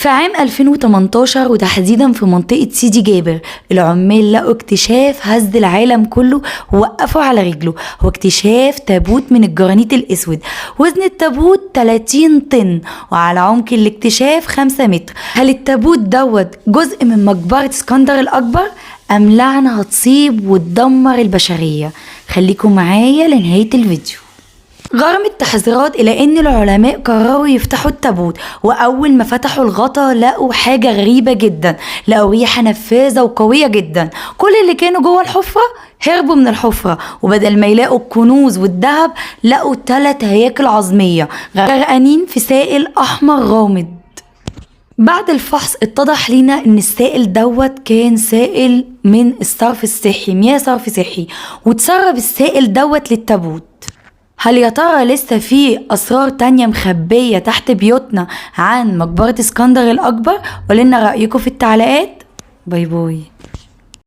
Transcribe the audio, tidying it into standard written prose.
في عام 2018 وتحديدا في منطقة سيدي جابر، العمال لقوا اكتشاف هز العالم كله ووقفوا على رجله. هو اكتشاف تابوت من الجرانيت الأسود، وزن التابوت 30 طن وعلى عمق الاكتشاف 5 متر. هل التابوت دوت جزء من مقبرة اسكندر الأكبر أم لعنة هتصيب وتدمر البشرية؟ خليكم معايا لنهاية الفيديو. رغم التحذيرات إلى أن العلماء قرروا يفتحوا التابوت، وأول ما فتحوا الغطا لقوا حاجة غريبة جدا، لقوا ريحة نفاذة وقوية جدا. كل اللي كانوا جوه الحفرة هربوا من الحفرة، وبدل ما يلاقوا الكنوز والذهب لقوا 3 هياكل عظمية غرقانين في سائل أحمر غامض. بعد الفحص اتضح لينا ان السائل دوت كان سائل من الصرف الصحي، مياه صرف صحي، وتسرب السائل دوت للتابوت. هل يا ترى لسه في أسرار تانية مخبية تحت بيوتنا عن مقبرة اسكندر الأكبر؟ قولنا رأيكم في التعليقات. bye bye.